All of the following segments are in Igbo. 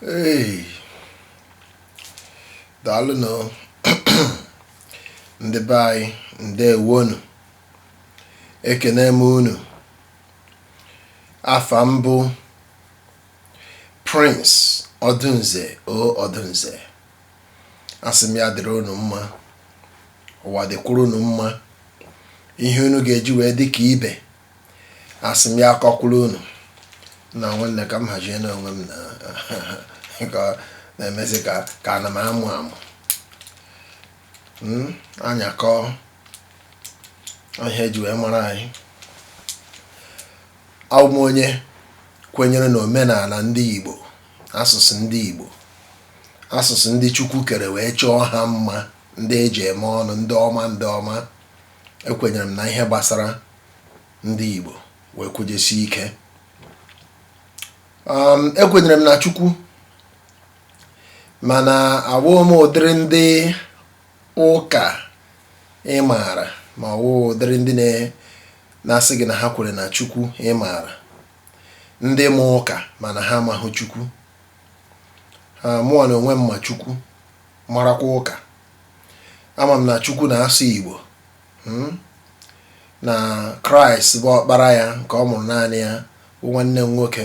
Hey, daalụnụ ndị be anyị, ndewonu. Ekene m unu. Afa m bụ Prince Odunze O Odunze. Asị m ya dịrị unu mma, ụwa dịkwuru unu mma, ihe unu ga-eji wee dị ka ibe. Asị m ya akọkwuru unu na nwanne ka m hazie n'onwe m na ka na-emezi ka ana m amụ amụ anyakọ ihe eji wee mara anyị. Abụ m onye kwenyere na omenala ndị Igbo, asụsụ ndị Igbo, asụsụ ndị Chukwu kere wee chọọ ha mma, ndị eji eme ọnụ, ndị ọma, ndị ọma. Ekwenyere m na ihe gbasara ndị Igbo wee kwenyesie ike. Ekwenyere m na Chukwu, mana awụ m ụdịrị ndị ụka ị maara, ma ọ wụ ụdịrị ndị na-asị gị na ha kwere na Chukwu ị maara, ndị ma ụka mana ha amaghị Chukwu. Ha mụọ na onwe m ma Chukwu, marakwa ụka. Ama m na Chukwu na-asụ Igbo, na Kraịst bụ ọkpara ya nke ọ mụrụ naanị ya bụ nwanne m nwoke.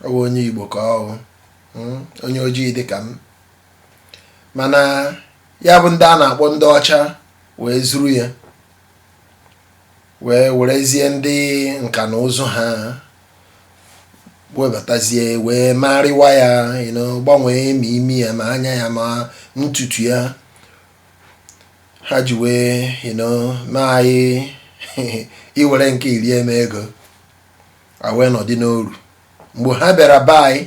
Ọ bụ onye Igbo ka ọ bụ, onye ojii dịka m. Mana ya bụ ndị a na-akpọ ndị ọcha wee zuru ya, wee werezie ndị nka na ụzụ ha webatazie, wee marịwa ya, gbanwee ma imi ya, ma anya ya, ma ntutu ya. Ha ji wee mee anyị iwere nke iri eme ego a wee nọdị n'oru. Mgbe ha bịara be anyị,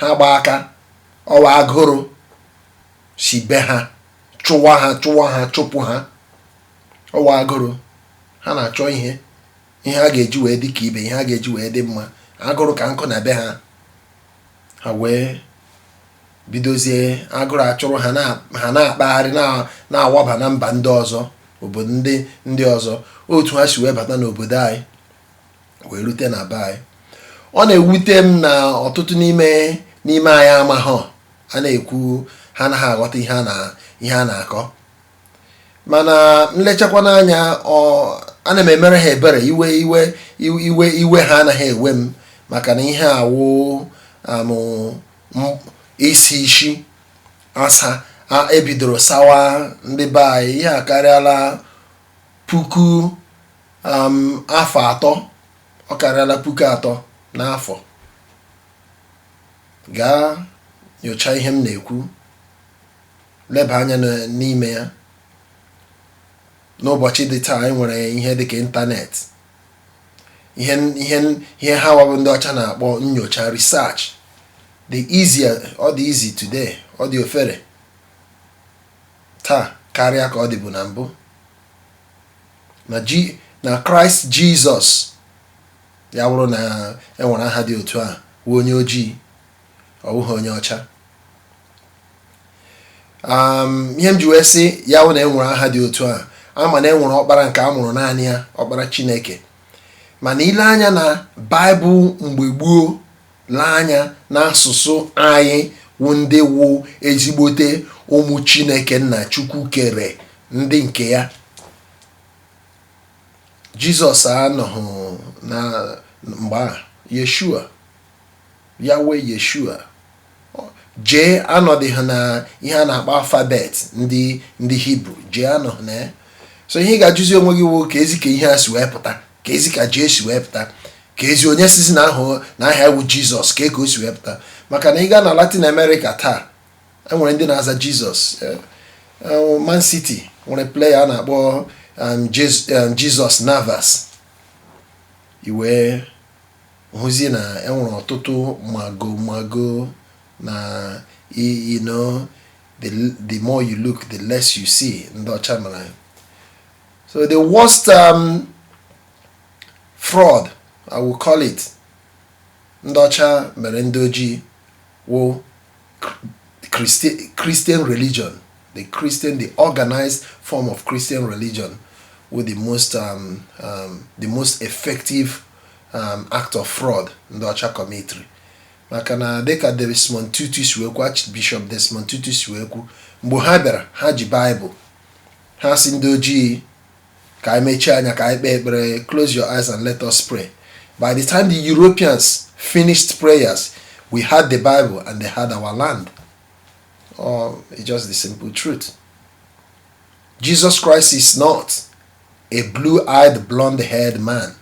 ha gba aka ọwa agụrụ si be ha chụwa ha, chụwa ha, chụpụ ha. Ọwa agụrụ ha na-achọ ihe ha ga-eji wee dị ka ibe, ihe ha ga-eji wee dị mma. Agụrụ ka nkụ na be ha. Ha wee bidozie agụrụ achụrụ ha, ha na-akpagharị, na-awaba na mba ndị ọzọ, obodo ndị ọzọ. Otu ha si wee bata n'obodo anyị wee rute na be anyị, ọ na-ewute m na ọtụtụ n'ime anyị amaghọ a na-ekwu, ha anaghị aghọta ihe a na-akọ. Mana nlechakwa n'anya, ọ ana m emere ha ebere. Iwe ha anaghị ewe m, maka na ihe awụ amụ isi isi asa ebidoro sawa ndị be anyị. Ihe a karịala 1000 afọ 3, ọ karịala 3000 n'afọ. Gaa nyochaa ihe m na-ekwu, leba anya n'ime ya. N'ụbọchị dị taa, anyị nwere ihe dịka ịntanetị, ihe ha wabụ ndị ọcha na-akpọ nyocha, research. The easier ọ dị, easy today, ọ dị ofere taa karịa ka ọ dịbu na mbụ. Na ji na Kraịst Jizọs, ya bụrụ na e nwere aha dị otu a, wụ onye ojii, ọ bụghị onye ọcha. Ihe m ji wee sị ya wụ na e nwere aha dị otu a, ama na e nwere ọkpara nke a mụrụ naanị ya, ọkpara Chineke. Mana ile anya na Baịbụl mgbe gboo, lee anya n'asụsụ anyị, wụ ndị wụ ezigbote ụmụ Chineke nna Chukwu kere, ndị nke ya. Jizọs anọghị na mgbe a. Yeshua, Yahweh Yeshua jee anọdịghị na ihe a na-akpọ alphabet ndị Hibru. Jee anọghị na ya. So ihe ị ga-ajụzi onwe gị wụ ka ezi ka ihe a si wee pụta, ka ezi ka jee si wee pụta, ka ezi onye sizi na ahụ na aha ewu Jizọs, ka o si wee pụta. Maka na ị gaa na Latin America taa, enwere ndị na-aza Jizọs. Man City nwere player a na-akpọ Jesus Navas. Iwee hụzie na enwere ọtụtụ mago mago na the more you look, the less you see. Ndị ọcha mere. So the worst fraud, I will call it, ndị ọcha mere ndị ojii wụ Christian religion. The organized form of Christian religion with the most effective act of fraud ndị ọcha committed. Maka na dịka Desmond Tutu si wee kwu, Archbishop Desmond Tutu si wee kwu, mgbe ha bịara, ha ji Baịbụl. Ha si ndị ojii ka anyị mechie anya ka anyị kpee ekpere. "Close your eyes and let us pray." By the time the Europeans finished prayers, we had the Bible and they had our land. Oh, it's just the simple truth. Jesus Christ is not a blue-eyed, blonde-haired man.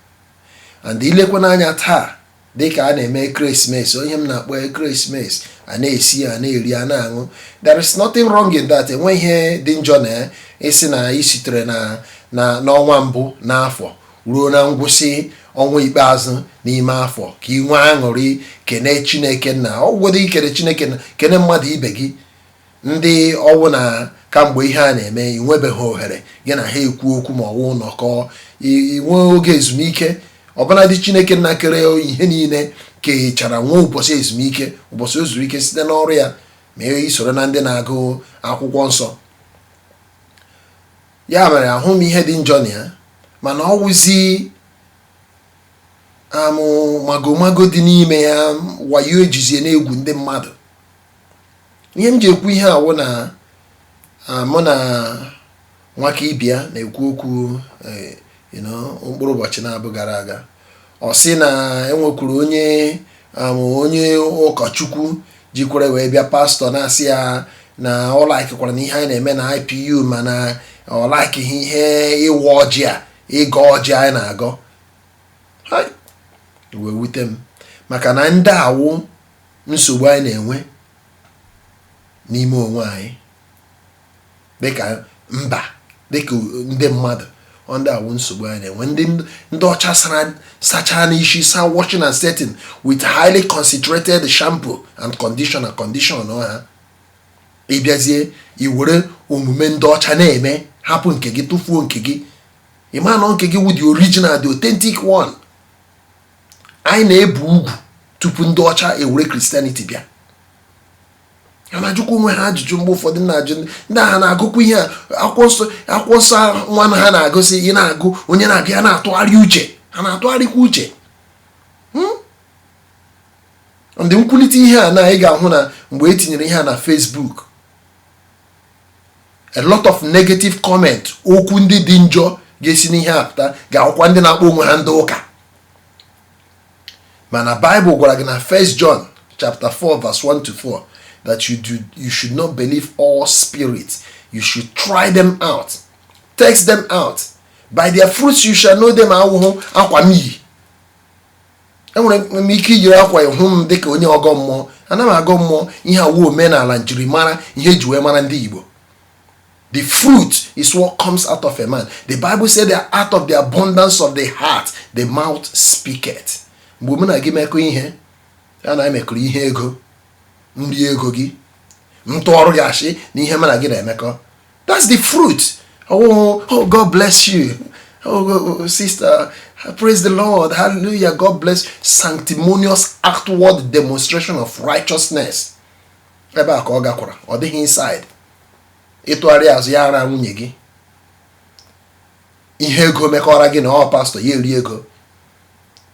And ilekwa n'anya taa, dịka a na-eme ekeresimesi, onye m na-akpọ ekeresimesi, a na-esi, a na-eri, a na-aṅụ, there is nothing wrong in that. Enwe ihe dị njọ na isi na ị sitere na n'ọnwa mbụ n'afọ ruo na ngwụsị ọnwa ikpeazụ n'ime afọ ka ị nwee aṅụrị, kene Chineke nna, ọgwụgodo ikele Chineke nna, kene mmadụ ibe gị, ndị ọwụ na kamgbe ihe a na-eme ị nwebeghị ohere gị na ha ekwu okwu ma ọwụ nọkọ, inwe oge ezumike. Ọbụladị Chineke nna kere ihe niile kechara nwa ụbọchị ezumike, ụbọchị o zuru ike site n'ọrụ ya, ma ị soro na ndị na-agụ akwụkwọ nsọ. Ya mere, ahụ m ihe dị njọ na ya, mana ọ wụzi amụ magomago dị n'ime ya, wayo ejizie na-egwu ndị mmadụ. Ihe m ji ekwu ihe awụ na mụ na nwaka ibia na-ekwu okwu mkpụrụ ụbọchị na-abụ gara aga, ọ sị na enwekwuru onye ụkọchukwu jikwere wee bịa, pastọ, na-asị ya na ọ likekwara na ihe anyị na-eme na IPU, mana ọ likeghị ihe ịwa ọjị a, ịgọ ọjị anyị na-agọ. Hai, wee wute m, maka na ndị awụ nsogbu anyị na-enwe n'ime onwe anyị dịka mba, dịka ndị mmadụ. Ọ ndị awụ nsogbu anyị na-enwe. Ndị ọcha sara sachaa n'isi, sa washing and setting with highly concentrated shampoo and conditioner, condition ha. Ịbịazie i were omume ndị ọcha na-eme, hapụ nke gị, tụfuo nke gị. Ịma na nke gị wụ the original, the authentic one. Anyị na-ebu ugwu tupu ndị ọcha ewere Christianity bịa. Ha na-ajụkwa onwe ha ajụjụ. Mgbe ụfọdụ na-ajụ ndị agha na-agụkwa ihe a, akwụkwọ nsọ, akwụkwọ nsọ nwa ha na-agụsị. Ị na-agụ, onye na-agụ ya na-atụgharị uche, ha na-atụgharịkwa uche. Ndị nkwulite ihe a na ị ga-ahụ na mgbe e tinyere ihe a na Facebook, a lot of negative comment, okwu ndị dị njọ ga-esi n'ihe a pụta, ga-akwụkwa ndị na-akpọ onwe ha ndị ụka. Mana Bible gwara gị na 1 John chapter 4 verse 1 to 4 that you should not believe all spirits. You should try them out, test them out. "By their fruits you shall know them." Awụhụ akwa m yi, enwere m ike ijiri akwa hụ m dịka onye ọgọ mmụọ. Ana m agọ mmụọ. Ihe awụ omenala, njirimara, ihe eji wee mara ndị Igbo. The fruit is what comes out of a man. The Bible said that out of the abundance of the heart, the mouth speaketh. Mgbe mụ na gị mekọ ihe, ya na emekọrọ ihe ego, nri ego gị, ntụọrụ gị ashị na ihe mụ na gị na-emekọ. That's the fruit. Oh, God bless you. Oh, sister, praise the Lord. Hallelujah. God bless. Sanctimonious outward demonstration of righteousness. Ebe a ka ọ gakwara, ọ dịghị inside. Ịtụgharị azụ ya ara nwunye gị, ihe ego mekọrọ gị na ọ pastọ ya eri ego,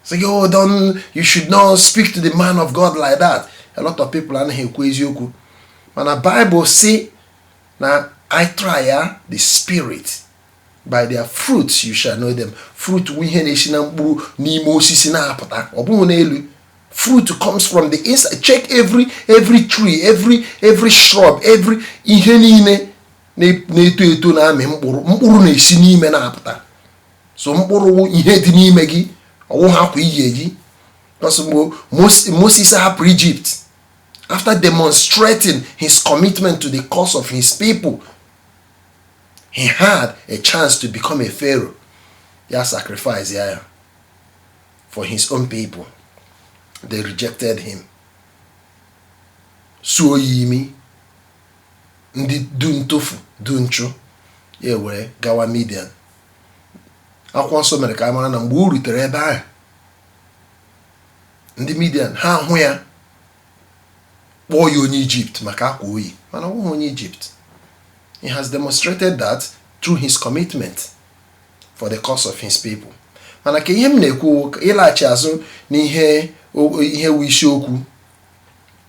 sị gị, "Oh, don't, you should not speak to the man of God like that." A lot of people anaghị ekwu eziokwu, mana Bible si na I try ya the spirit. "By their fruits you shall know them." Fruit bụ ihe na-esi na mkpụrụ n'ime osisi na-apụta, ọ bụghị n'elu. Fruit comes from the inside. Check every tree, every shrub, every ihe niile na-eto eto na-amị mkpụrụ. Mkpụrụ na-esi n'ime na-apụta. So mkpụrụ wụ ihe dị n'ime gị, ọwụ ha akwa iyi eji. Because mgbe Moses hapụrụ Egypt after demonstrating his commitment to the cause of his people, he had a chance to become a pharaoh. Ya sacrifice ya for his own people. They rejected him, suo ya imi, ndị du ntofu du nchụ ya were gawa Midian. Akwụkwọ nsọ mere ka a mara na mgbe o rutere ebe ahụ, ndị Midian ha hụ ya, kpọọ ya onye Ijipt maka akwa oyi, mana ọ bụghị onye Ijipt. He has demonstrated that through his commitment for the cause of his people. Mana ka ihe m na-ekwu, ịlaghachi azụ n'ihe ihe wu isiokwu.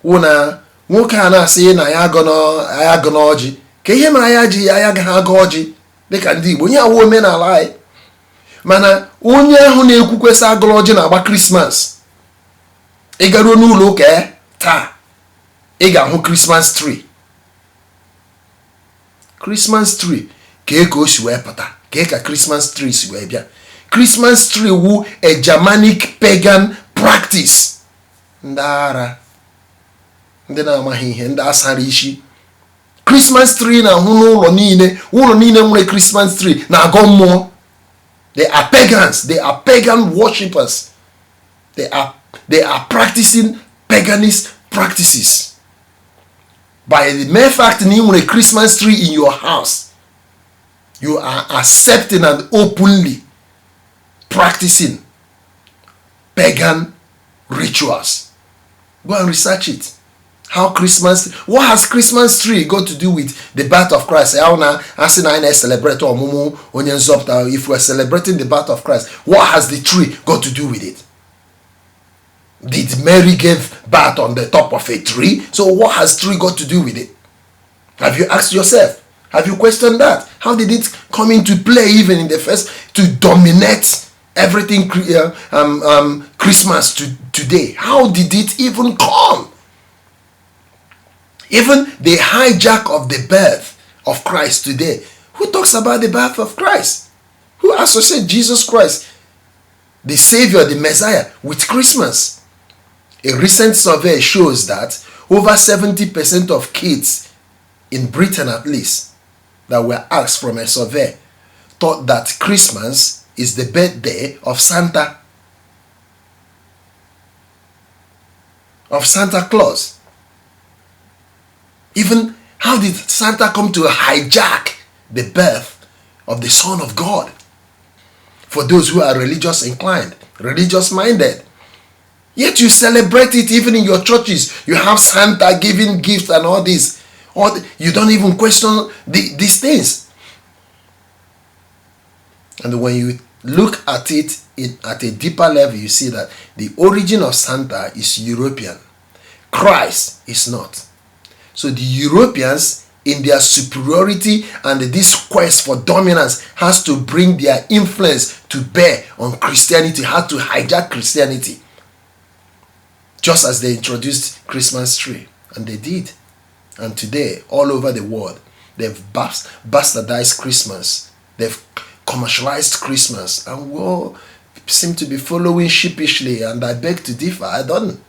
Wụ na nwoke a na-asị na ya agọ n'ọjị ka ihe mere ya ji ya agaghị agọ ọjị dịka ndị Igbo, nye awụ omenala anyị. Mana onye ahụ na-ekwukwesị agụrụ ọjị na-agba Christmas. Ị garuo n'ụlọ ụka ya taa, ị ga-ahụ Christmas tree. Christmas tree kee ka o si wee pụta? Kee ka Christmas tree si wee bịa? Christmas tree wu a Germanic pagan practice. Ndị ara, ndị na-amaghị ihe, ndị asara isi. Christmas tree na-ahụ n'ụlọ niile, ụlọ niile nwere Christmas tree na-agọ mmụọ. They are pagans. They are pagan worshippers. They are practicing paganist practices. By the mere fact na ị nwere Christmas tree in your house, you are accepting and openly practicing pagan rituals. Go and research it. How Christmas, what has Christmas tree got to do with the birth of Christ? How na asị na anyị na-celebrate ọmụmụ onye nzọpụta. If we are celebrating the birth of Christ, what has the tree got to do with it? Did Mary give birth on the top of a tree? So what has tree got to do with it? Have you asked yourself? Have you questioned that? How did it come into play even in the first to dominate everything, Christmas to today? How did it even come? Even the hijack of the birth of Christ today. Who talks about the birth of Christ? Who associates Jesus Christ, the Savior, the Messiah, with Christmas? A recent survey shows that over 70% of kids in Britain, at least, that were asked from a survey, thought that Christmas is the birthday of Santa, of Santa Claus. Even how did Santa come to hijack the birth of the Son of God? For those who are religious inclined, religious minded. Yet you celebrate it even in your churches. You have Santa giving gifts and all this. You don't even question these things. And when you look at it at a deeper level, you see that the origin of Santa is European. Christ is not. So the Europeans, in their superiority and this quest for dominance, has to bring their influence to bear on Christianity, had to hijack Christianity. Just as they introduced Christmas tree, and they did. And today, all over the world, they've bastardized Christmas. They've commercialized Christmas, and we all seem to be following sheepishly, and I beg to differ. I don't.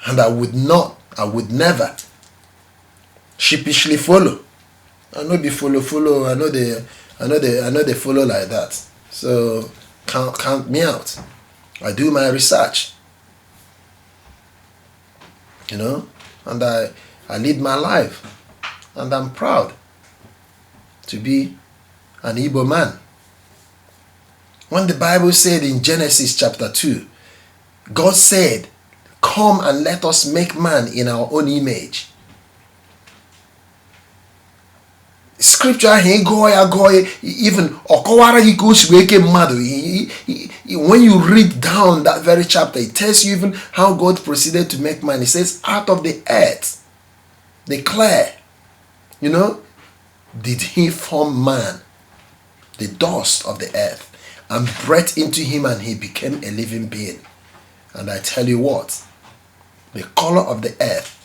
And I would not, I would never sheepishly follow. I no be follow follow. I know they follow like that. So count me out. I do my research. And I lead my life, and I'm proud to be an Igbo man. When the Bible said in Genesis chapter 2, God said, "Come and let us make man in our own image." Scripture ahụ ị gụọ ya gụọ ya, even ọ kọwara gị ka o si wee kee mmadụ. When you read down that very chapter, it tells you even how God proceeded to make man. It says, out of the earth, the clay, did he form man, the dust of the earth, and breathed into him, and he became a living being. And I tell you what, the color of the earth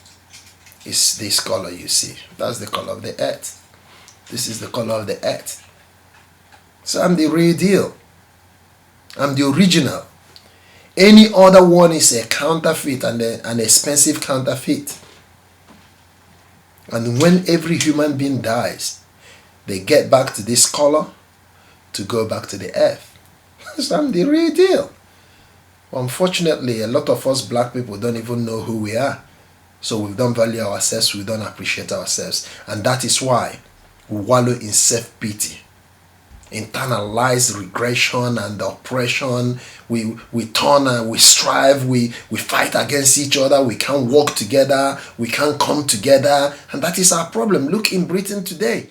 is this color you see. That's the color of the earth. This is the color of the earth. So I'm the real deal. I'm the original. Any other one is a counterfeit, and an expensive counterfeit. And when every human being dies, they get back to this color to go back to the earth. So I'm the real deal. Unfortunately, a lot of us black people don't even know who we are. So we don't value ourselves, we don't appreciate ourselves. And that is why we wallow in self-pity, internalized regression and oppression. We turn and we strive, we fight against each other, we can't work together, we can't come together, and that is our problem. Look in Britain today.